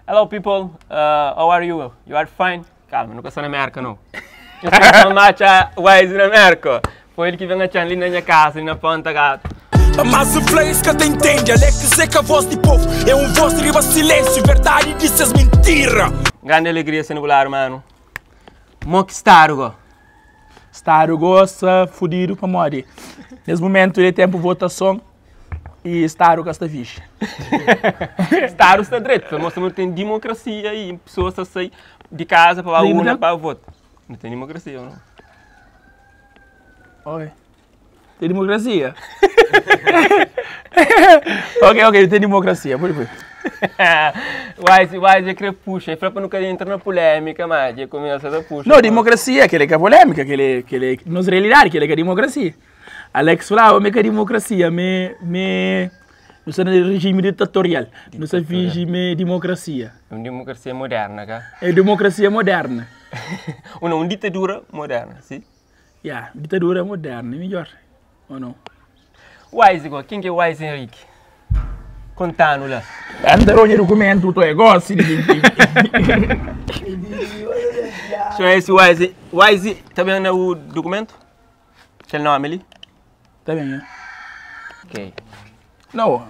Hello people, uh, how are you? You are fine? Calma, nu ka sta na Merka não. Eu sou matcha Wise na Merka. Foi ele que vem atxan li na nha casa, li na Ponta Gato. Mas N fla es ka ta intende Alex é ka voz di povu É un voz di riba silensiu Verdadi di ses mintira. Grande alegria sendo bu ladu mano. Mo ki stadu go? Stadu go sta fudidu pamodi nes mumentu li é tempu votason i stadu ka sta fixi. Stadu sta dretu, ta mostra ma nu ten dimokrasia i pesoas ta sai di kaza pa ba urna pa vota. Nu ten dimokrasia ou nau? Oi. Tem demokrasia? Ok, ok, tem demokrasia. Pode, pode. Wise, Wise kre puxa. E fla pa nu ka entra na polémica, mas dja começa ta puxa. Não, demokrasia, aquele que é polêmica, aquele, aquele, nos realidade, aquele que é demokrasia. Alex falava, me que é demokrasia, me, me, nu sta na regime ditatorial, nu sta fingi me demokrasia. É un demokrasia moderna, ka? É demokrasia moderna. Ou não, un ditadura moderna, si? Ya, ditadura moderna é midjor, ou não? Wise go, ken ki é Wise Henrique? Konta-nu la. N ta ronha dukumentu, to é gosi di. Txeu esi Wise, Wise ta ben na bu dukumentu? Kel nomi li? Ta ben, ya. Ok. Nau.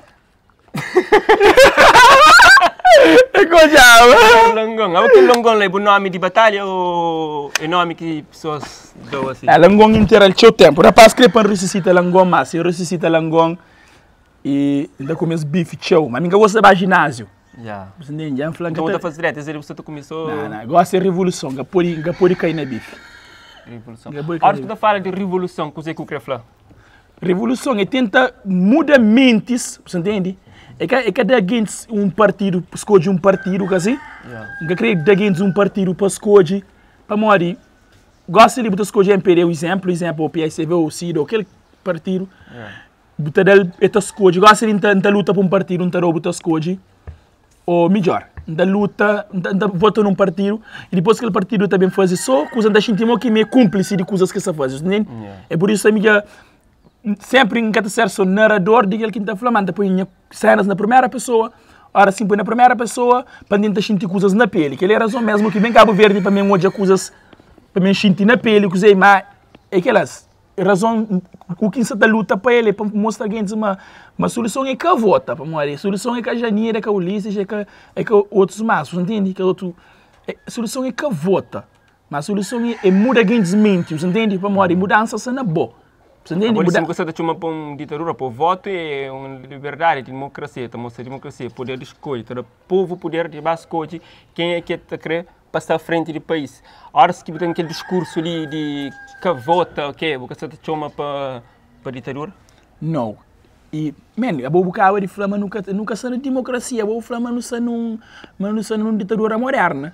É kodjaba. Longon. Abo kel Longon la é bu nomi di batalha ou é nomi ki pesoas dau asi? É, Langon interal txeu tempu. Rapaz kre pa N resusita Langon, ma si N resusita Langon e N ta kume es bifi txeu. Ma mi N ka gosta ba jináziu. Ya. Bu sta ntende? Dja N fla N ka Nton bu ta. ta faze diretu, es di bu sta ta kume so. Nah, nah, gosi é revoluson, N ka pode, N ka pode kai na bifi. Revoluson. N ka pode kai Óras na ki bu bifi. ta fala di revoluson, kuzê ki bu kre fla? Revoluson é tenta muda mentis, bu sa ntende? É ka, é ka da gentis un partidu, skodje un partidu, ka si? N ka kre da gentis un partidu pa skodje, pamodi gosi li bu ta skodje MPD, un izénplu, izénplu, ou PSB, ou SIDA, ou kel partidu, bu ta da-l, el ta skodje. Gosi li N ta, N ta luta pa un partidu, N ta da-u bu ta skodje. Ô midjór, N ta luta, N ta vota nun partidu i dipôs kel partidu ta ben faze sô kuza, N ta xinti mô ki mi é kúnplisi di kuzas ki es ta faze. Bu ntende? É pur isu ami dja sénpri N ka ta ser sô narador di kel ki N ta fla, má N ta poi nha sénas na primeru pesoa. Óras ki N poi na primeru pesoa, pa N tenta xinti kuzas na péli. Kel-li é razon mésmu ki ben Kabu Verdi pa mi N odja kuzas, pa mi N xinti na péli kuzê. Má é kel-la. Razon ku ki N sa ta luta pa el é pa N mostra gentis ma ma soluson é ka vota, pamodi soluson é ka Janira, é ka Ulisses, é ka é ka otus más, bu ntende? Kel otu, soluson é ka vota, ma soluson é muda gentis menti, bu ntende? Pamodi mudansa sta na bo, bu ntende? Abo di bu sa ta txoma pa un ditadura, pa votu é un liberdadi, dimokrasia, ta mostra dimokrasia, poder di skodje, ta da povu puder di ba skodje kenha ki el ta kre pa sta frenti di país. Óras ki bu ten kel diskursu li di ka vota, ok, bu ka sta ta txoma pa pa ditadura? Nau. I, men, abo bu kaba di fla ma nu ka nu ka sta na dimokrasia, abo bu fla ma nu sta nun ma nu sta nun ditadura moderna.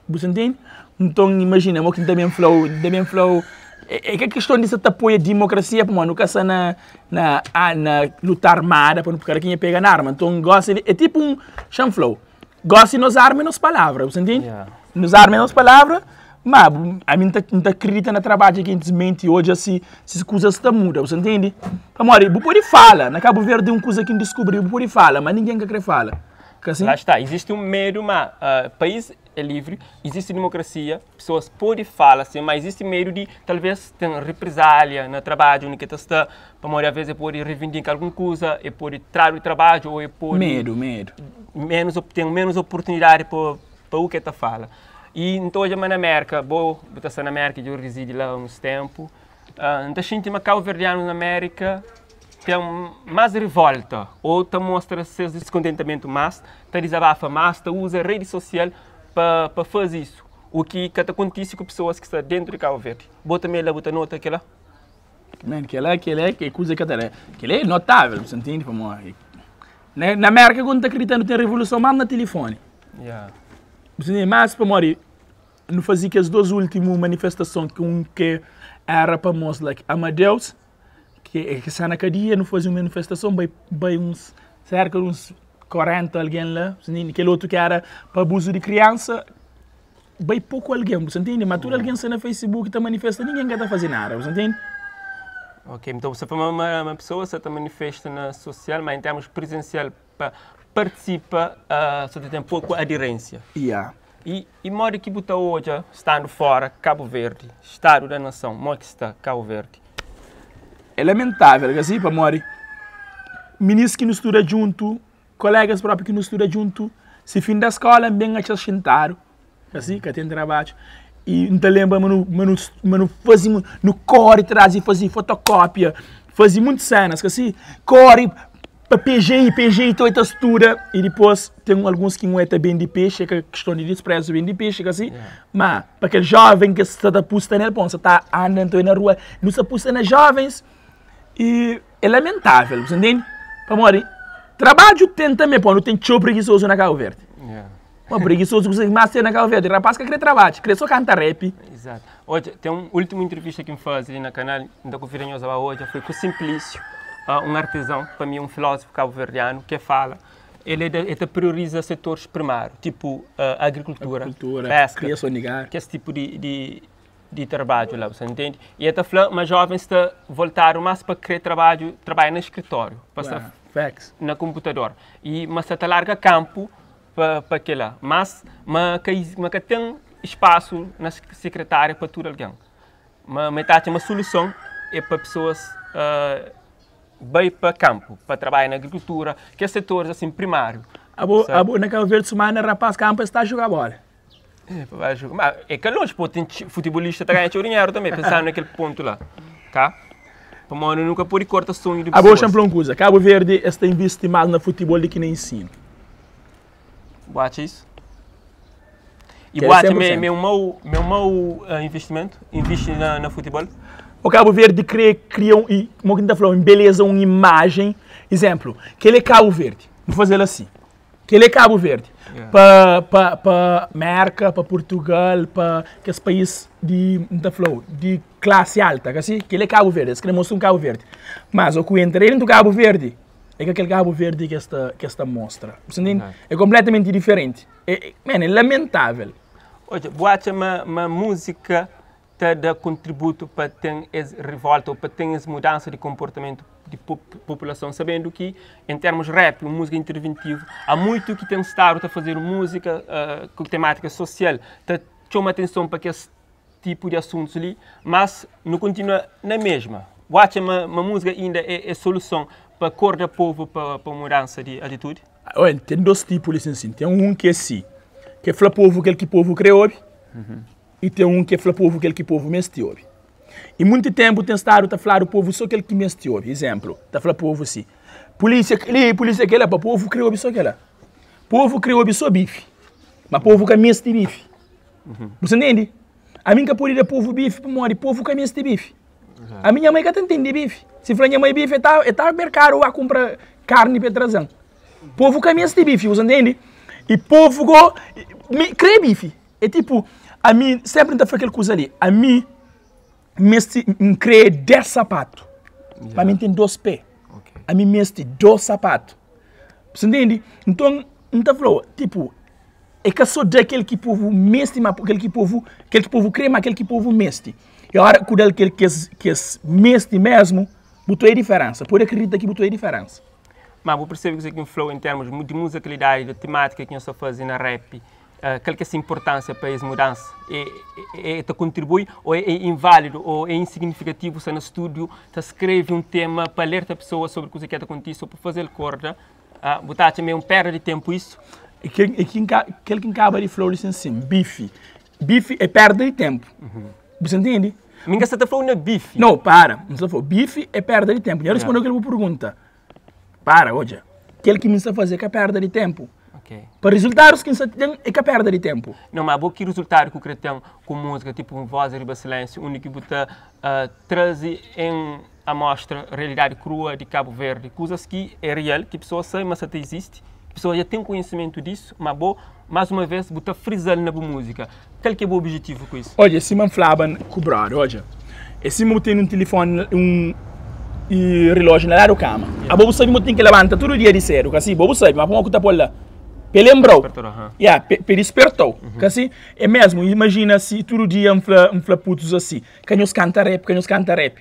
Bu sta ntende? Nton, imajina, mo ki N ta ben fla-u, N ta ben fla-u, é ka kiston di sta ta apoia dimokrasia pamodi nu ka sta na na na luta armada pa nu kada kenha pega na arma. Nton, gosi é tipu un, xa-m fla-u, Gosi nos arma é nos palavra, bu sa ntende? Nos arma é nos palavra, ma ami N ta kridita na trabadja gentis menti odja si si kuzas ta muda, bu sa ntende? Pamodi bu pode fala, na Kabu Verdi un kuza ki N diskubri, bu pode fala, ma ningen ka kre fala, ka si? Lá está, izisti un medu ma país é livri, izisti dimokrasia, pesoas pode fala sim, ma izisti medu di talvez ten represália na trabadju undi ki ta sta, pamodi avês e pode revindika algun kuza, e pode tradu di trabadju ô e pode Medu, medu. Menus, ten menus oportunidadi pa pa u ke ta fala. I N ta odja ma na Mérka, bo bu ta sta na Mérka dja bu rizidi la uns ténpu, N ta xinti ma kauverdianus na Mérka ten más revólta ô ta mostra ses diskontentamentu más, ta dizabafa más, ta uza redi sosial pa pa faze isu, u ki ka ta kontise ku pesoas ki sta dentu di Kabu Verdi. Bo tanbe la bu ta nota kela? Man, kela, kela é kuza ka ta da. Kela é notável, bu sa ntende? Pamodi na, na Merka ku N ta kridita nu ten revoluson más na tilifoni. Yeah. Bu sa ntende? Mas pamodi nu faze kes dos últimu manifestason ki un ke era pa mostra ki ama Deus, ki ki sta na kadia, nu faze un manifestason bai bai uns serka di uns 40 algen la, bu sa ntende? Kel otu ki era pa abuzu di kriansa, Bai poku algen, bu sa ntende? Ma tudu algen sta na Facebook ta manifesta, ningen ka ta faze nada, bu sa ntende? Ok, nton bu sta fla ma ma pesoas sa ta manifesta na sosial, ma en termus prizensial pa. partisipa sa ta ten poku aderênsia. Yeah. I i modi ki bu ta odja standu fora Kabu Verdi, stadu da nason, modi ki sta Kabu Verdi? É lamentável, ka si? Pamodi minis ki nu studa djuntu, kolegas propi ki nu studa djuntu, si fin da skola N ben atxa-s xintadu, ka si? Ka ten trabadju. I N ta lenbra ma nu ma nu ma nu faze nu kóre tras di faze fotokópia, faze monti sénas, ka si? Kóre pa PGI, PGI ta oi ta studa i dipôs ten alguns ki n'oi ta bende pexi, é ka kiston di disprezu bende pexi, ka si? Ma pa kel jóven ki sta ta pusta nel, bon, sa ta anda nton na rua, nu sta pusta na jóvens i é lamentável, bu ntende? Pamodi trabadju ten tanbe, pô, nu ten txeu pregisozu na Kabu Verdi. Pô, pregisozu kusa ki más ten na Kabu Verdi, rapaz ka kre trabadja, kre so kanta rap. Exato. Odja, ten un últimu intrivista ki N faze li na kanal, N ta konvida nhos a ba odja, foi ku Simplício, un artezon, pa mi un filózofu kabuverdianu, ki fala, el é el ta prioriza setores primáriu, tipu agrikultura, pesca, kriason di gadu, kes tipu di di di trabadju la, bu sa ntende? I el ta fla ma jovens sta voltadu más pa kre trabadju, trabadja na skritóriu, pa sta na konputador, i ma sta ta larga kanpu pa pa kila, mas ma ka ma ka ten spasu na sekretária pa tudu algen. Ma ma e ta atxa ma suluson é pa pesoas bai pa kanpu, pa trabadja na agrikultura, kes setoris asin primáriu. Abo abo na Kabu Verdi sumana rapaz kanpu es ta juga bola. É pa bai juga, ma é ka lonji, po ten futebolista ta ganha txeu dinheru tanbe, pensandu na kel pontu la, ka? Pamodi nu ka pode korta sonhu di Abo pesoas. xa-m fla un kuza, Kabu Verdi es ta invisti más na futebol di ki na ensinu. Bu atxa isso? E bu atxa ma é um mau, ma é um mau investimentu invisti na, na futebol? O Cabo Verde kre kria um, e como que ta fla, embeleza um imagem. Exemplo, kel é Cabo Verde. Nu fazel assim. Kel é Cabo Verde. Yeah. Pa, pa, pa Merca, pa Portugal, pa kes país di, N ta fla-u, di classe alta, ka si? Kel é Cabo Verde, es kre mostra um Cabo Verde. Mas o ku entra dentro Cabo Verde, É ka kel Cabo Verde ki es ta, ki es ta mostra. Bu ntende? É completamente diferente. É, é, man, é lamentável. Odja, bu atxa ma, ma múzika ta da kontributu pa ten es rivolta ou pa ten es mudansa di konportamentu di populason, sabendu ki en termus rap, un múzika interventivu, há muitu ki ten stadu ta fazedu múzika uh, ku temátika sosial, ta txoma atenson pa kes tipu di asuntus li, mas nu kontinua na mesma. Bu atxa ma, ma múzika inda é, é soluson pa korda povu pa, pa mudansa di atitudi? Oi, ten dos tipu li sin sin. Ten un ki é si, ki é fla povu kel ki povu kre obi, i ten un ki é fla povu kel ki povu meste obi. I munti tenpu ten stadu ta fladu povu so kel ki meste obi. Izenplu, ta fla povu si, pulísia kel-li, pulísia kel-la, pa povu kre obi so kel-la. Povu kre obi so bifi, ma povu ka meste bifi. Bu sa ntende? Ami N ka pode da povu bifi pamodi povu ka meste bifi. Ami nha mai ka ta ntende bifi. Si fla nha mai bifi, e ta, e ta merkadu ba kunpra karni pa e traze-m. Povu ka meste bifi, bu sa ntende? I povu go mi kre bifi. É tipu, ami senpri N ta fla kel kuza li, ami N meste, N kre 10 sapatu, ma ami N ten 2 pé. Ami N meste 2 sapatu. Bu sa ntende? Nton, N ta fla-u, tipu, É ka sô da kel ki povu meste, ma kel ki povu, kel ki povu krê, ma kel ki povu meste. E ora ku da-l kel ki es, ki es meste mesmu, bu ta oia diferensa. Pode akredita ki bu ta oia diferensa. Ma bu persebe kuzê ki N fla-u en termus di muzikalidadi, di temátika ki nhos ta faze na rap, kal ki é se inportánsia pa es mudansa? É, é, é ta kontribui ô é inválidu ô é insignifikativu sta na stúdiu ta skrebe un tema pa alerta pesoas sobri kuzê ki ta kontise ô pa faze-l korda? Ah, bu ta atxa ma é un perda di ténpu isu? É kel, é ki kel ki N kaba di fla-u li sin sin, bifi. Bifi é perda di ténpu. Bu sa ntende? Mi N ka sta ta fla-u na bifi. No, para. N sta fla-u, bifi é perda di ténpu. Dja responde-u kel bu pergunta. Para, odja. Kel ki mi sta faze é ka perda di ténpu. Ok. Pa rizultadus ki N sta ten, é ka perda di ténpu. No, ma abo ki rizultadu ki bu kre ten ku múzika, tipu un voz riba silénsiu, undi ki bu ta traze en amostra realidadi krua di Kabu Verdi, kuzas ki é real, ki pesoas sabe ma sa ta izisti, ki pesoas dja ten konhisimentu disu, ma bo, más uma vez, bu ta friza-l na bu múzika. Kal ki é bu objetivu ku isu? Odja, sima N flaba ku brother, odja, é sima bu tene un tilifoni, un rilójiu na ladu kama. Abo bu sabe ma bu ten ki labanta tudu dia di sedu, ka si? Bo bu sabe, ma pamodi ku ta pô-l la? Pa e lenbra-u. Ya, pa e disperta-u, ka si? É mesmu, imajina si tudu dia N fla, N fla putus asi, ka nhos kanta rap, ka nhos kanta rap.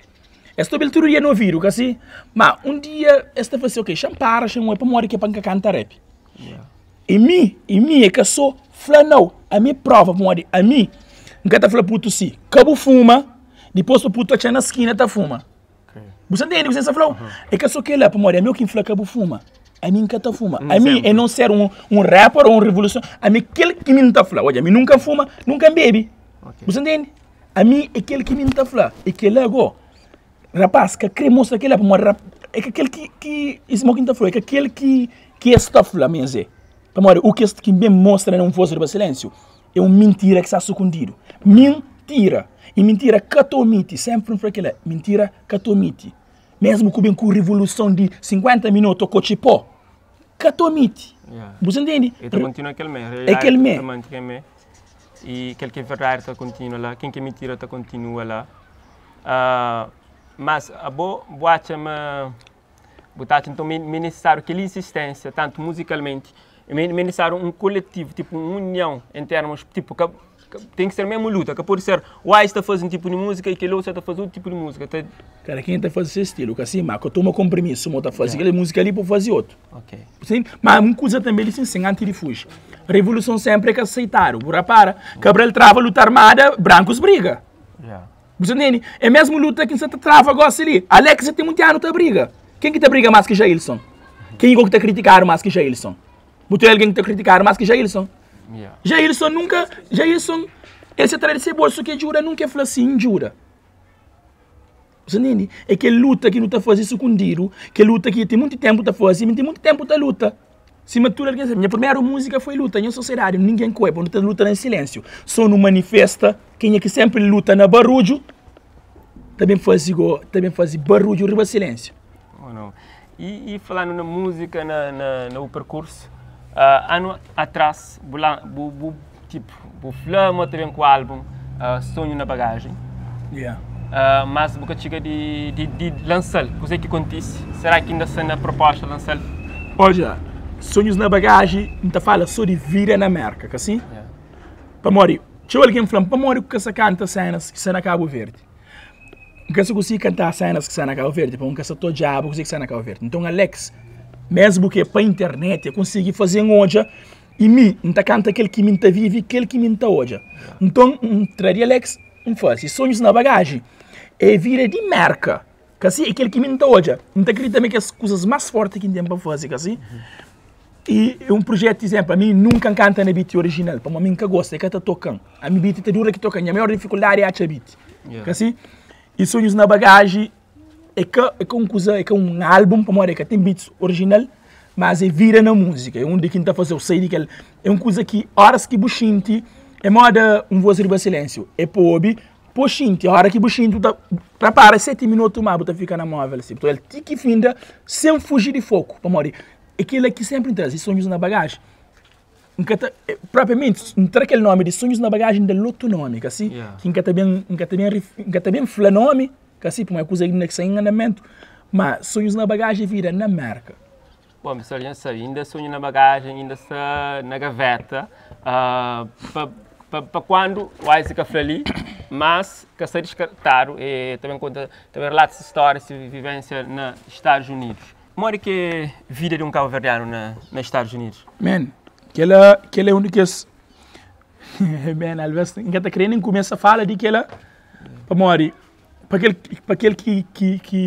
Es ta obi-l tudu dia na ovidu, ka si? Ma un dia es ta fla si, ok, xa-m para, xa-m oi, pamodi ki é pa N ka kanta rap? E mi, e mi é ka só fla nau, ami é prova pamodi ami N ka ta fla putu si, ka bu fuma, dipôs pa putu atxa na skina ta fuma. Bu sa ntende kuzê N sta fla-u? É ka só kel-la, pamodi ami é ki N fla ka bu fuma, ami N ka ta fuma. Ami é não ser un un rapper ou un revolucionário, ami kel ki mi N ta fla, odja, ami nunka N fuma, nunka N bebe. Bu sa ntende? Ami é kel ki mi N ta fla, e kel-la gó. Rapaz ka kre mostra kela pamodi rap é ka kel ki ki sima ki N ta fla é ka kel ki ki es ta fla ma es é pamodi u kes ki ben mostra na un voz riba silensiu é un mintira ki sta sukundidu mintira i mintira ka ta omiti senpri N fla kela mintira ka ta omiti mesmu ku ben ku rivoluson di 50 minutu kotxi po ka ta omiti bu sa ntende E ta kontinua kel mé é kel mé i kel ki é verdadi ta kontinua la ken ki é mintira ta kontinua la. Uh, mas abo bu atxa ma bu ta atxa nton ma é nisisáriu kel insistênsia tantu muzikalmenti ma é nisisáriu un koletivu tipo un union en termos tipo ka ten ki ser mesmu luta ka pode ser Wise ta faze un tipu di múzika i kel otu sa ta faze otu tipu di múzika ta Kada kenha ta faze se stilu ka si ma ka toma konprimisu ma ta faze kel múzika li pa faze otu Ok. Sim, ma un kuza tanbe li sin sin anti di fuji revoluson senpri é ka aseitadu bu rapara Cabral trava luta armada brankus briga. Yeah. Bu sa ntende? É mesmu luta ki N sa ta trava gosi li. Alex dja ten munti anu ta briga. Ken ki ta briga más ki Jailson? Ken ki ta kritikadu más ki Jailson? Bu ten algen ki ta kritikadu más ki Jailson? Yeah. Jailson nunka, Jailson, el sa tra di se bolsu ki djuda, nunka el fla si N djuda. Bu sa ntende? É kel luta ki nu ta faze sukundidu, kel luta ki ten munti tenpu ta faze, mi ten munti tenpu ta luta. Sima tudu algen sabe, nha primeru múzika foi luta. Nha sosiedadi, ningen ku e, pa nu ta luta na silensiu. So nu manifesta, kenha ki senpri luta na barudju, ta ben faze go, ta ben faze barudju riba silensiu. Oh, não. E, e falando na música, na, na, na o percurso, uh, ano atrás, bu, bu, bu, tipo, bu fla ma ta ben ku álbum uh, Sonho na Bagagem. Yeah. Uh, mas bu ka txiga di, di, di lansa-l. Kuzê ki kontise? Será ki inda sta na proposta lansa-l? Odja, Sonhos na Bagagem, N ta fala só di vida na Merka, ka si? Yeah. Pamodi, txeu algen fla-m, pamodi ku ka sa kanta senas ki sta na Kabu Verdi? N ka sa konsigi kanta senas ki sta na Kabu Verdi, pamodi N ka sa ta odjaba kuzê ki sta na Kabu Verdi. Nton, Alex, mesmu ki é pa internet, el konsigi faze-m odja i mi, N ta kanta kel ki mi N ta vive, kel ki mi N ta odja. Nton, N tra di Alex, N faze Sonhos na Bagaji. É vida di Merka, ka si? É kel ki mi N ta odja. N ta kridita ma é kes kuzas más forti ki N ten pa faze, ka si? E é un projetu, izénplu, ami nunka N kanta na beat orijinal, pamodi ami N ka gosta, e ka ta toka-m. Ami beat ta dura ki toka-m, nha maior difikuldadi é atxa beat, ka si? E Sonhos na Bagaji é ka é ka un kuza, é ka un álbum, pamodi é ka ten beats orijinal, mas é vida na múzika, é undi ki N ta faze-u sai di kel, é un kuza ki óras ki bu xinti, é moda un voz riba silénsiu, é pa obi, pa xinti, óra ki bu xinti bu ta prepara 7 minutu ma bu ta fika na móvel si, bu ta oja-l ti ki finda, sen fuji di foku, pamodi é kel-la ki sénpri N traze, Sonhus na Bagaji. N ka ta, propriamenti, N tra kel nomi di Sonhus na Bagaji, N da-l otu nomi, ka si? Ki N ka ta ben, N ka ta ben, N ka ta ben fla nomi, ka si? Pamodi é kuza inda ki sta en andamentu. Ma Sonhus na Bagaji é vida na Merka. Bom, pessoal, dja N sabe, inda Sonhu na Bagaji inda sta na gaveta, pa, pa, pa kuandu Wise ka fla li, mas ka sta diskartadu, e ta ben konta, ta ben relata se stória, se vivênsia na Stadus Unidus. Modi ki é vida di un kabuverdianu na na Stadus Unidus? Man, kela kela é un di kes man, alvês N ka ta kre nen kumesa fala di kela pamodi pa kel pa kel ki ki ki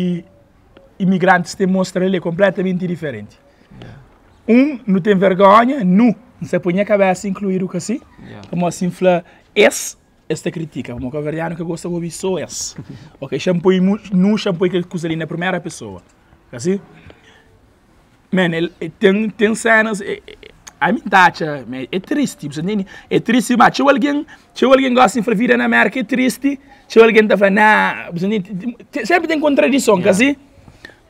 imigrantis ten mostra el é konpletamenti diferenti. Un, nu ten vergonha, nu, N sta poi nha kabesa inkluidu ka si, pamodi si N fla es, Es ta kritika, pamodi kabuverdianu ka gosta obi so es. Ok, xa N poi nu, xa N poi kel kuza li na primera pesoa. Asi? Man, el, ten, ten senas, ami N ta atxa, ma é tristi, bu sa ntende? É tristi, ma txeu algen, txeu algen gosta di fla vida na Merka é tristi, txeu algen ta fla, na, bu sa ntende? Senpri ten kontradison, ka si?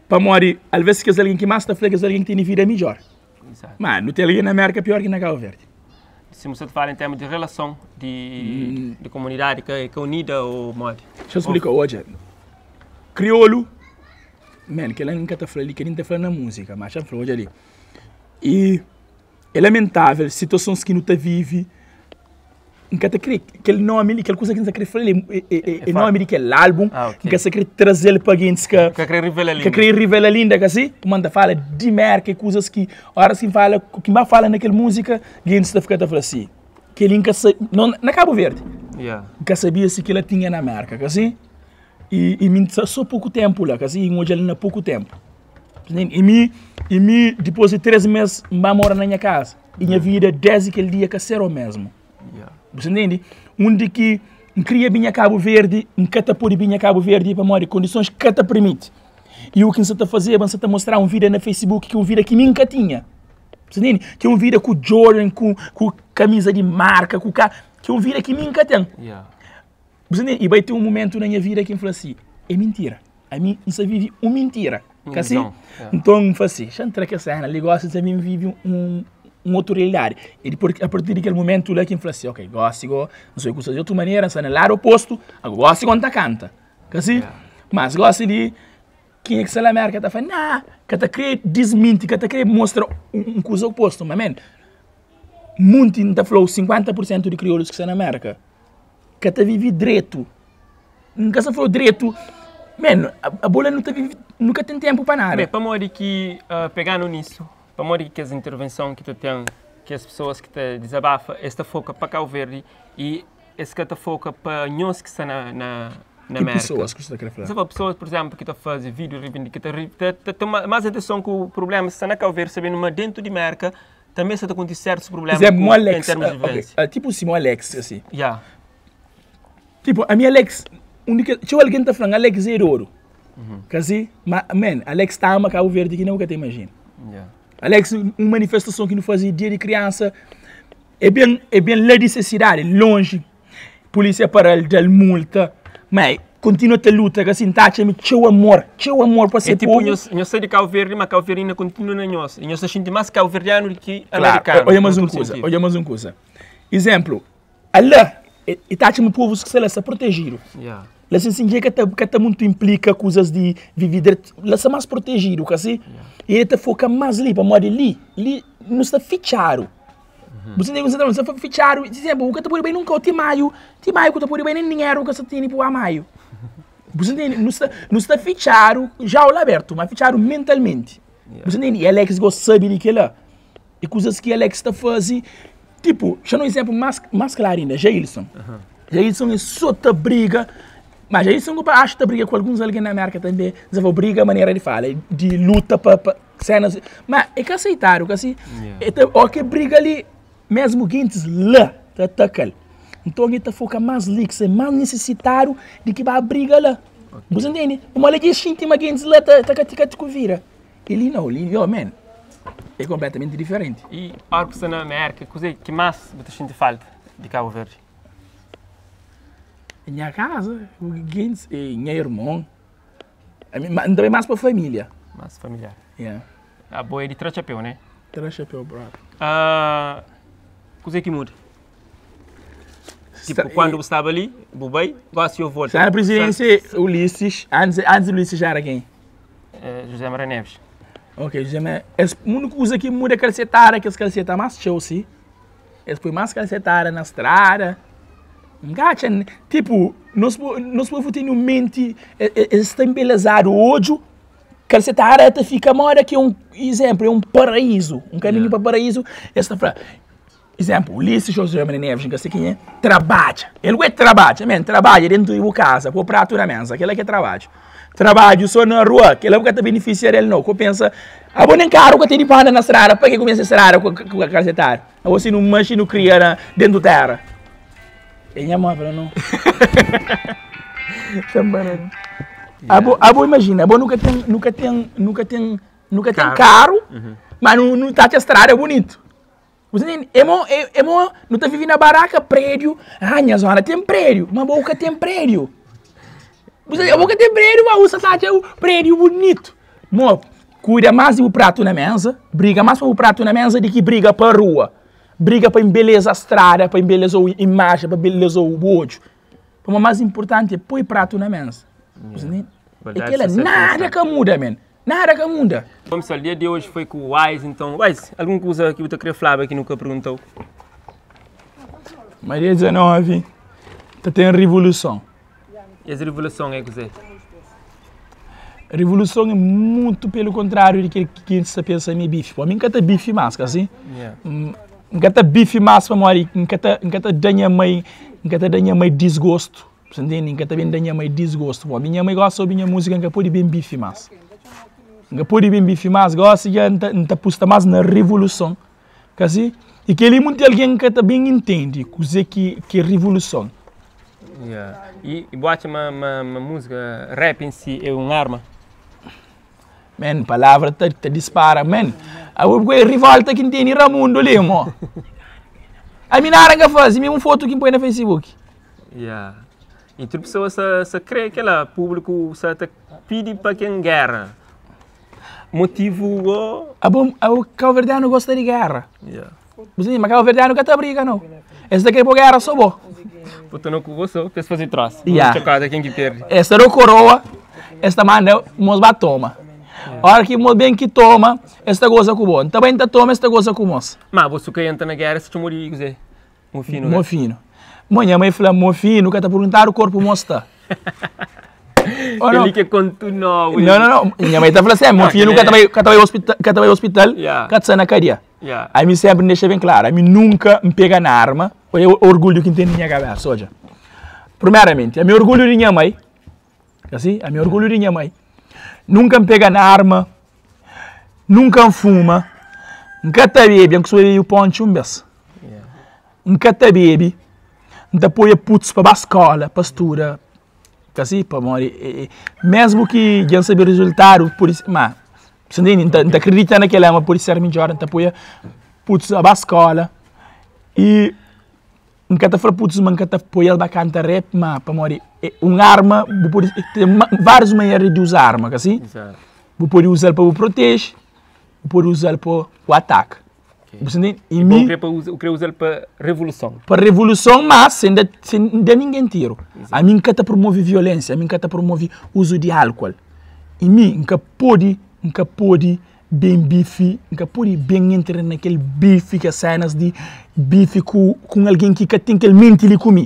Pamodi, alves kes algen ki mas ta fla é kes algen ki tene vida midjor. Ma nu ten algen na Merka pior ki na Kabu Verdi. Si bu sta ta fala en termu di relason di, di komunidadi ka é ka unida ou modi? Deixa eu explicar, odja. Kriolu, man, kel-la N ka ta fla li, kel-li N ta fla na múzika, mas xa N fla, odja li. E é lamentável situasons ki nu ta vive. N ka ta kre kel nomi li, kel kuza ki N ta kre fla li é nomi di kel album. N ka sa kre traze-l pa gentis ka Ka kre rivela-l ka kre rivela-l inda, ka si? Pamodi N ta fala di Merka e kuzas ki óras ki N fala, ki N ba fala na kel múzika, gentis ta fika ta fla si, kel-li N ka sa, na Kabu Verdi, N ka sabia si kel-la tinha na Merka, ka si? I mi N sta so poku ténpu la, ka si? I N odja-l na poku ténpu. I mi, i mi dipôs di 3 mês N ba mora na nha kaza. I nha vida desdi kel dia ka ser o mesmu. Bu sta ntende? Undi ki N kria binha Kabu Verdi, N ka ta pode binha Kabu Verdi pamodi kondisons ka ta permiti. I u ki N sa ta fazeba, N sa ta mostraba un vida na Facebook ki é un vida ki mi N ka tinha. Bu sta ntende? Ki é un vida ku Jordan, ku, ku kamiza di marka, ku ka, ki é un vida ki mi N ka ten. Bu sta ntende? I bai ten un momentu na nha vida ki N fla si, é mintira. Ami N sta vive un mintira. Ka si? Nton N fla si, xa N tra kel sena li gosi N ben vive un otu realidadi. I dipôs a partir di kel momentu la ki N fla si, ok, gosi go N sabe kusa di otu manera, N sta na ladu opostu, gosi go N ta kanta. Ka si? Mas gosi li, kenha ki sta la Merka ta fla, nah, ka ta kre disminti, ka ta kre mostra un kusa opostu. Ma men, munti, N ta fla-u, 50 pur sentu di kriolus ki sta na Merka ka ta vive dretu. N ka sta fla-u dretu, men, abo la nu ta vive, nu ka ten tenpu pa nada. Ben, pamodi ki, peganu nisu, pamodi ki kes intervenson ki ta ten, kes pesoas ki ta dizabafa, es ta foka pa Kau Verdi i es ka ta foka pa nhos ki sta na na na Merka? Ki pesoas ki bu sta kre fla? N sta fla pesoas, pur izénplu, ki ta faze vídiu, ki ta ta toma más atenson ku prublémas ki sta na Kau Verdi, sabendu ma dentu di Merka tanbe sta ta kontise sértus prubléma ku en termus di violénsia. Tipu sima Alex, asi. Ya. Tipo, ami Alex, un di kel, txeu algen ta fla-m Alex é dodu. Ka si? Ma, man, Alex ta ama Kabu Verdi ki nen bu ka ta imajina. Alex, un manifestason ki nu faze dia di kriansa, é ben, é ben la di se sidadi, lonji. Polísia para-l, da-l multa, ma el kontinua ta luta, ka si? N ta atxa mi txeu amor, txeu amor pa se É tipo, povu. nhos, nhos sai di Kabu Verdi, ma Kabu Verdi inda kontinua na nhos. I nhos ta xinti más kabuverdianu di ki Klaru, amerikanu, odja na más un tudu kuza, sentidu. odja más un kuza. Izénplu, Ala, e ta atxa ma povus ki sta la sta protejidu. La sin sin dja ka ta ka ta muntu inplika kuzas di vivi dretu. La sta mas protejidu, ka si? E ta foka mas li, pamodi li, li nu sta fitxadu. Bu sta ntende Nu sta fitxadu, izénplu, bu ka ta pode bai nun kau ti maiu, ti maiu ku ta pode bai nen dinheru ku ka sta tene pa maiu. Bu sta ntende? Nu sta nu sta fitxadu, jaula abertu, ma fitxadu mentalmenti. Bu sta ntende? I Alex gosta sabe di kila. E kuzas ki Alex ta faze, tipo, xa un izénplu más, más klaru inda, Jailson. Jailson é sô ta briga, ma Jailson ku pa axu ta briga ku alguns algen na Merka tanbe, N ta fla briga manera di fala, di luta pa, pa senas, ma é ka aseitadu, ka si? E ta, ó ke briga li, mesmu gentis la ta ataka-l. Nton e ta foka más li, ki sta más nisisitadu di ki ba briga la. Bu ta ntende? Pamodi la dja e xinti ma gentis la ta ta katikati ku vida. E li nau, li yo man, é konpletamenti diferenti. I ora ku sta na Merka, kuzê ki más bu ta xinti falta di Kabu Verdi? Nha kaza, gentis, nha irmon, ami N ta bai más pa família. Más familiar. Yeah. Abo é di tra txapéu, né? Tra txapéu própi. Kuzê ki muda? Tipo, quando bu staba li, bu bai, gosi eu volta. Sta na presidência Ulisses, antes, antes de Ulisses já era quem? José Maria Neves. Ok, José Maria. Es úniku kuza ki muda kalsetada, kes kalseta más txeu si. Es poi más kalsetada na strada. N ka atxa, tipo, nos, nos povu tene un menti, es sta embelezadu odju, kalsetada ta fika moda ki un, izénplu, é un paraízu, un kaminhu pa paraízu, es ta fla, Izénplu, Ulisses José Maria Neves, N ka se kenha, trabadja. El ku é trabadja, men, trabadja dentu di bu kaza, pô pratu na méza, kel-la ki é trabadju. Trabadju sô na rua, kel-la bu ka ta benefisia del nau. Ku pensa, abo nen karu ka tene pa anda na strada, pa ke ku meste strada ku kalsetadu? Abo si nu manxe nu kria na dentu téra. E nha mãe fala, não. Abo, abo imajina, abo nu ka ten, nu ka ten, nu ka ten, nu ka ten karu, ma nu, nu ta atxa strada bunitu. Bu sta ntende? É mo, é mo, nu ta vive na baraka, prédiu, ah, nha zona ten prédiu, ma bo ka ten prédiu. Bu sta, bo ka ten prédiu, ma bu sta ta atxa prédiu bunitu. Mo, kuida más di bu pratu na méza, briga más pa bu pratu na méza di ki briga pa rua, briga pa embeleza strada, pa embeleza u imajen, pa embeleza u bu odju. Pamodi más inportanti é poi pratu na méza. Bu sta ntende? É kela, nada ka muda, men. Nada ka muda. Bom pessoal, dia di oji foi ku Wise, então Wise, algun kuza ki bu ta kre flaba ki nu ka perguntau? Ma dia 19 ta ten rivoluson. Es rivoluson é kuzê? Rivoluson é mutu pelu kontráriu di kel ki N sta pensa mi bifi. Pô, mi N ka ta bifi más, ka si? N ka ta bifi más pamodi N ka ta, N ka ta da nha mai, N ka ta da nha mai disgostu. Bu ntende? N ka ta ben da nha mai disgostu. Pô, mi nha mai gosta di obi nha múzika, N ka pode ben bifi más. N ka pode ben bifi más. Gósi dja N ta, N ta pusta más na rivoluson. Ka si? I kel-li munti algen ka ta ben intende kuzê ki ki é rivoluson. Yeah. I, i bu atxa ma, ma, ma múzika rap em si é un arma? Man, palavra ta, ta dispara, man. Abo ku é rivolta ki N tene Ramundo li, mo. Ami nada N ka faze, mi un fotu ki N poi na Facebook. Yeah. I tudu pesoa sa, sa kre kela, públiku sa ta pidi pa ken géra. Motivu o. Abo, abo kauverdianu gosta di géra. Yeah. Bu sabe, ma kauverdianu ka ta briga nau. Es ta kre po géra so bo. Po ta na ku bo so pa es faze trosa. Yeah. Txokada ken ki perde. Es ta da koroa, es ta manda mos ba toma. Ora ki mos ben ki toma, es ta goza ku bo. N ta bai N ta toma, es ta goza ku mos. Ma bo su ka entra na géra, es ta txoma di kuzê? Mofinu. Mofinu. Mo nha mãe fla mofinu ka ta perguntadu korpu mo sta. Oh, não. Ele que conto novo. Não, não, não. Minha mãe tá falando assim, meu filho nunca também, nunca também hospital, nunca também hospital, yeah. nunca na cadeia. Yeah. Aí me sempre deixa bem claro, a mim nunca me pega na arma, é o orgulho que tem na minha cabeça, olha. Primeiramente, a meu orgulho de minha mãe, assim, a meu orgulho de minha mãe. Nunca me pega na arma, nunca me fuma, nunca te bebe, nunca sou o ponte um vez. N ka ta bebe, N ta apoia putus pa ba skola, pa studa, ka si? Pamodi mesmu ki dja N sabe rezultadu, pode ser, ma, sa ntende? N ta, N ta kridita na kel-la ma pode ser midjór, N ta apoia putus pa ba skola i N ka ta fla putus ma N ka ta apoia-s ba kanta rap, ma pamodi un arma bu pode ten várius manera di uza arma, ka si? Bu pode uza-l pa bu proteje, bu pode uza-l pa bu ataka. Bu sa ntende? I mi. U kre uza-l pa revoluson. Pa revoluson, mas sen da, sen da ningen tiru. Ami N ka ta promove violensia, ami N ka ta promove uzu di álkuol. I mi N ka pode, N ka pode ben bifi, N ka pode ben entra na kel bifi, kes sénas di bifi ku, ku un algen ki ka ten kel menti li ku mi.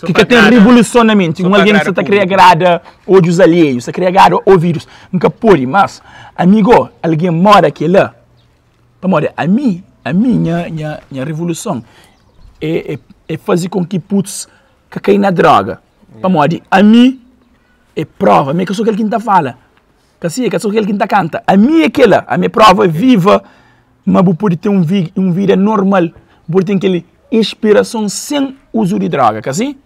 Ki ka ten revoluson na menti. Un algen ki sa ta kre agrada odjus alheius, sa kre agrada ouvidus. N ka pode, mas, ami go, algen moda kel-la. Pamodi ami, ami nha, nha, nha revoluson é, é, é faze kon ki putus ka kai na droga. Pamodi ami é prova, ami é ka so kel ki N ta fala, ka si, é ka so kel ki N ta kanta. Ami é kela, ami é prova viva ma bu pode ten un vi, un vida normal, bu pode ten kel inspirason sen uzu di droga, ka si?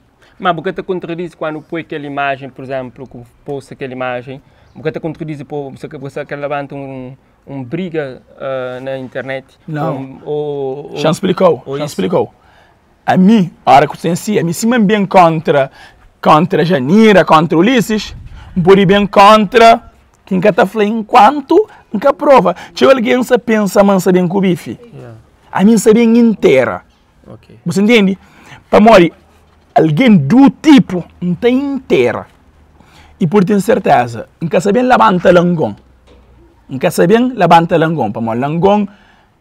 Ma bu ka ta kontradize kandu poi kel imajen, pur izénplu, ku posta kel imajen, bu ka ta kontradize po, bu sa ka labanta un un briga na internet? Não. Ou, Já explicou, já explicou. A mim, a hora que você si, a mim se man bem contra contra Janira, contra Ulisses, pode bem contra quem que tá falando enquanto nunca prova. Tinha alguém se pensa mansa bem com o bife. Yeah. A mim se bem inteira. Ok. Você entende? Pamodi, alguém do tipo não tem inteira. E por ter certeza, nunca sabem labanta langon. Nunca sabem labanta langon. Pamodi, langon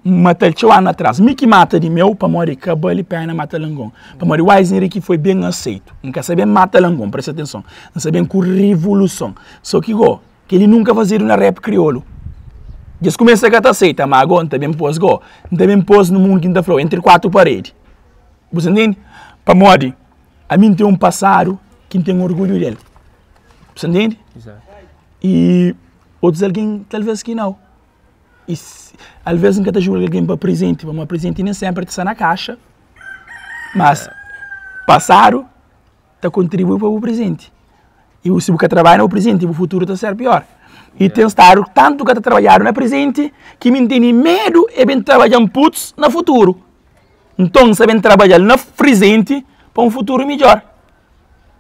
mata el txeu ano atrás. Mi ki mata di meu, pamodi ka bali pena mata langon. Pamodi Wise Henrique foi bem aceito. Nunca sabem mata langon, presta atenção. Não sabem com revolução. Só que go, que ele nunca fazer na rap crioulo. Dja es kumesa ka ta aceita, ma ago N ta ben pôs go. N ta ben pôs no mundu ki N ta fla-u, entre 4 paredi. Bu sa ntende? Pamodi ami N ten un pasadu ki N ten orgulhu del. Bu sa ntende? I otus algen talvês ki nau. I alvês N ka ta julga algen pa prezenti, pamodi prezenti nen sénpri ta sta na kaxa. Mas pasadu ta kontribui pa bu prezenti. I si bu ka trabadja na bu prezenti, bu futuru ta ser pior. I ten stadu tantu ka ta trabadjadu na prezenti ki mi N tene medu e ben trabadja-m putus na futuru. Nton, N sta ben trabadja-l na prezenti pa un futuru midjor.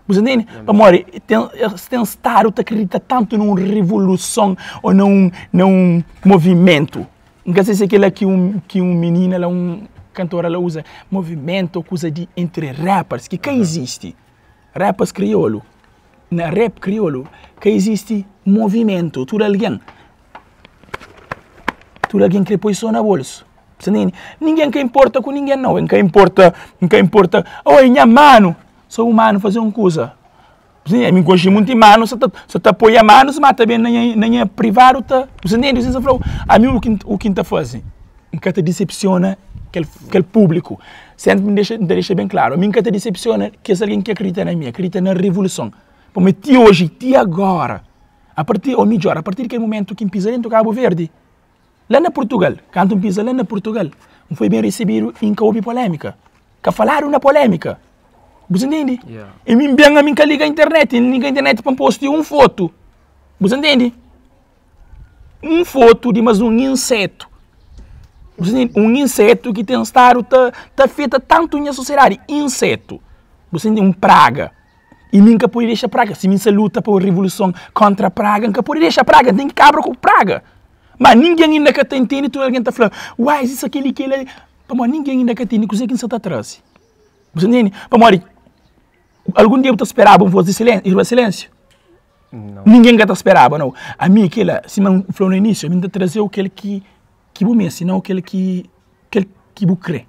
Bu sta ntende? Pamodi ten, ten stadu ta kridita tantu na un revoluson ô na un, na un movimentu. N ka sei si é kel-la ki un, ki un minina la, un kantora la uza, movimentu ô kuza di entri rappers, ki ka izisti. Rappers kriolu, na rap kriolu ka izisti movimentu, tudu algen, tudu algen kre poi so na bolsu. Você entende? Ninguém ka importa com ninguém não. Nka importa, nka importa. Oi, nha mano, sou humano fazer um coisa. Você entende? Me gosto muito de mano, você tá, você tá apoia mano, se mata bem na minha privado, tá. Você entende? Você falou, a mim o que tá fazendo, nunca te decepciona aquele público. Sempre me deixa bem claro. A mim nunca te decepciona que é alguém que acredita na mim, acredita na revolução. Como ti hoje, ti agora. A partir, ou melhor, a partir daquele momento que pisa dentro do Cabo Verde, lá na Portugal, quando pisa lá na Portugal, não foi bem recebido e nunca houve polêmica. Que falaram na polêmica. Você entende? Yeah. E mim bem a mim que liga a internet, liga a internet para postar um foto. Você entende? Um foto de mais um inseto. Você entende? Um inseto que tem estado tá feita tanto na sociedade. Inseto. Você entende? Um praga. E nunca pode deixar praga. Se mim se luta por revolução contra a praga, nunca pode deixar praga. Tem que cabra com praga. Mas ninguém ainda que tá entende, tu alguém tá falando, uai, isso aquele, aquele. Mas ninguém ainda que entende, que você tá atrás. Você entende? Mas algum dia você esperava um voz de silêncio, silêncio? Não. Ninguém que te esperava, não. A mim, aquela, se me falou no início, a mim te trazer aquele que você merece, não aquele que você crê.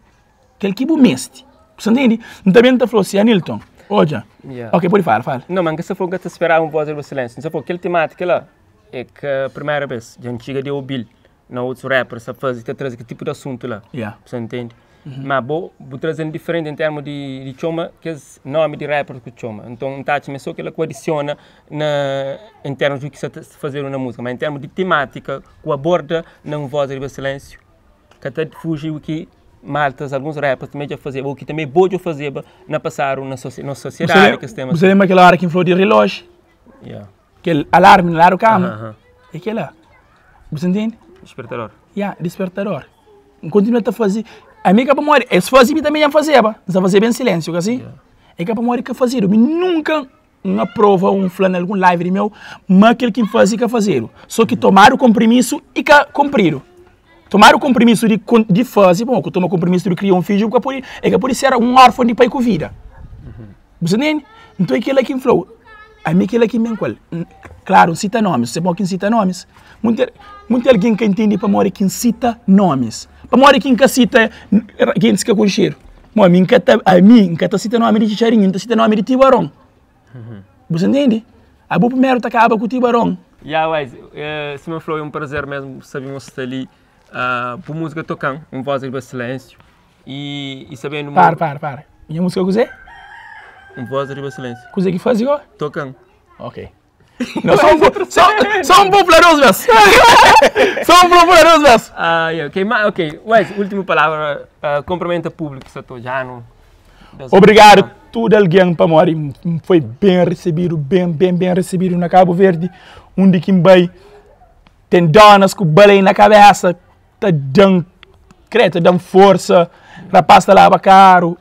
Aquele que você merece. Você entende? Também te falou assim, Anilton, olha. Yeah. Ok, pode falar, fala. Não, mas que se for que te esperava um voz do silêncio. Se for aquele temática lá, é que a primeira vez, a gente chega de ouvir na outros rappers a fazer, te trazer que tipo de assunto lá. Você entende? Mas vou trazendo diferente em termos de chama, que é nome de rapper que chama. Então, tá, mas só que ela adiciona em termos do que se está fazendo na música, mas em termos de temática, que aborda na voz de silêncio, que até fuge o que maltas, alguns rappers também já faziam, ou que também pode fazer na passar na sociedade, que Você, você lembra aquela hora que falou de relógio? Yeah. Aquele alarme lá no cama? É aquele lá. Você entende? Despertador. Yeah, despertador. Continua a fazer. A mim que para morrer, esse fazia também ia fazer, ba. Mas fazer bem silêncio, assim? É que para morrer que fazer. Eu nunca uma prova um falando algum live de meu, mas aquele que fazia que fazer. Só que tomar o compromisso e que cumprir. Tomar o compromisso de fazer, bom, que toma o compromisso de criar um filho, porque pode, é que pode ser um órfão de pai com vida. Você entende? Então aquilo aqui falou, a mim aquilo aqui me qual. Claro, cita nomes, você pode cita nomes. Muito alguém que entende para morrer que cita nomes. Para morrer quem que cita, quem se com cheiro. Bom, a mim que a mim que cita nome de chicharinho, cita nome de tibarão. Você entende? A boa primeiro tá acaba com o tibarão. Yeah, Wise, se me falou, é um prazer mesmo saber você ali, por música tocando, um voz de silêncio, e sabendo... Para, para, para. Minha música que você? Um voz de silêncio. Coisa que faz igual? Tocando. Ok. Não, só um pouco poderoso, mesmo. Só um pouco poderoso, mesmo. Ah, yeah, ok, ma, ok. Wise, última palavra, cumprimenta público, que estou já no... Obrigado tudo alguém para morrer. Foi bem recebido, bem, bem, bem recebido na Cabo Verde. Onde que vai tem donas com baleia na cabeça, tá dando, credo, tá dando força, rapaz tá lá caro.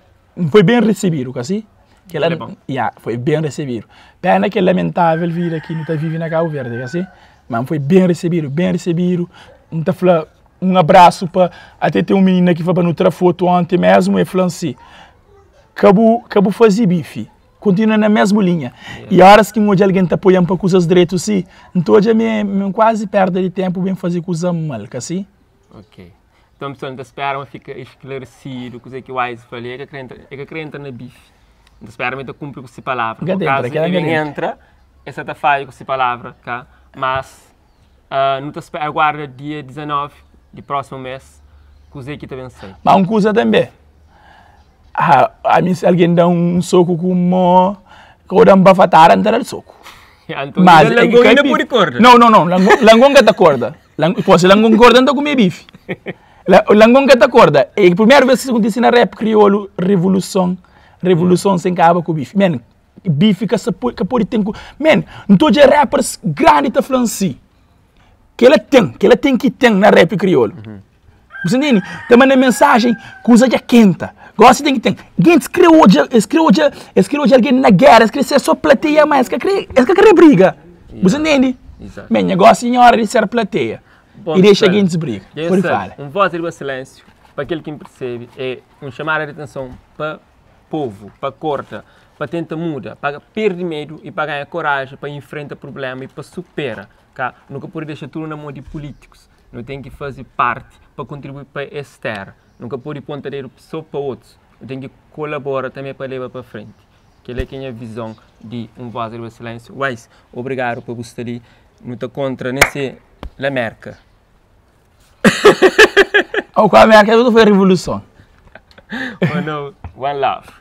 Foi bem recebido, assim? Que ela, Ele é bom. yeah, foi bem recebido. Pena que é lamentável vir aqui, não tá vive na Cabo Verde, assim? Mas foi bem recebido, bem recebido. Não tá falando, um abraço para até tem um menino aqui foi para outra foto ontem mesmo e falou assim: "Cabo, cabo fazer bife. Continua na mesma linha. E horas que hoje alguém está apoiando para coisas direitos, sim. Então hoje me quase perde de tempo bem fazer coisa mal, assim? Ok. Então, pessoal, então espera fica esclarecido, coisa que o Wise falou, é que acredita na bife. Então espera me cumpre com essa palavra. Nunca Por entra, caso que ela ele nunca entra, essa tá falha com essa palavra, tá? Mas, não te espera, aguarda dia 19 de próximo mês, coisa que também sei. Mas uma coisa também. Ah, a mim, se alguém dá um soco com uma... Que dá um bafatara, não dá soco. Então, Mas é é langão que ainda bife. por corda. Não, não, não. Langão que tá corda. Pô, se langão corda, não tá comer bife. Langão que tá corda. É a primeira vez que acontece na rap crioulo, revolução. Revolução sem cabo com bife. Man, bife que se pode, que pode ter... Man, não tô de rappers grande tá falando assim. Que ela tem que ter na rap crioulo. Você entende? Tá mandando mensagem, coisa já quenta. Gosta tem que ter. Quem escreveu hoje alguém na guerra, escreveu ser só plateia, mas que quer briga. Você entende? Exato. Man, negócio em hora de ser plateia. Bom, E deixa pessoal, alguém desbriga. e Por esse, fala. Um voz de silêncio, para aquele que me percebe, é um chamar a atenção para povo, para corta, para tentar muda, para perder medo e para ganhar coragem, para enfrentar problema e para superar. Tá? Nunca pode deixar tudo na mão de políticos. Nu ten ki faze parti pa kontribui pa es tera. Nu ka pode ponta dedu so pa otus. Nu ten ki kolabora tanbe pa leba pa frenti. Kel-la ki é nha vizon di Un Voz Riba Silénsiu. Wise, obrigadu pa bu sta li. Nu ta kontra nese la Mérka. Ou ku Amérika tudu foi revoluson. Oh no, one love.